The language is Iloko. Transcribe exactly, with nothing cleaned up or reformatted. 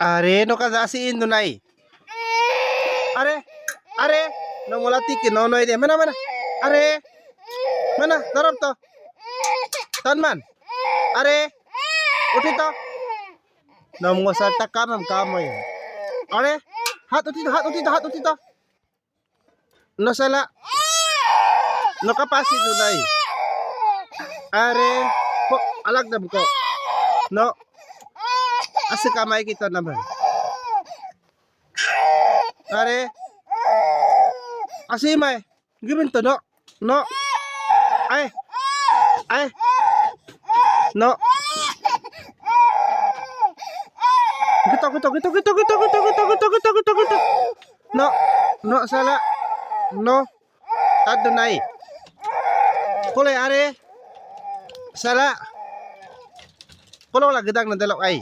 Are, no kada asiin, Dunay. Are, are, no mula ti kinonoy de. Mana, mana. Are, mana, darab to. Tan man. Are, uti to. No mo salta ka, ma'am, kamoy. Are, hat uti to, hat uti to, hat uti to. No sala. No kapasi, Dunay. Are, po, alagdam ko. No. Asi ka may kita naman. Are. Asi may. Gibin to, no. No. Ay. Ay. No. Gito, gito, gito, gito, gito, gito, gito, gito, gito, gito, gito. No, no, sala. No. Tadunay. Kulay, are. Sala. Kulong lagi dang nadalok ay.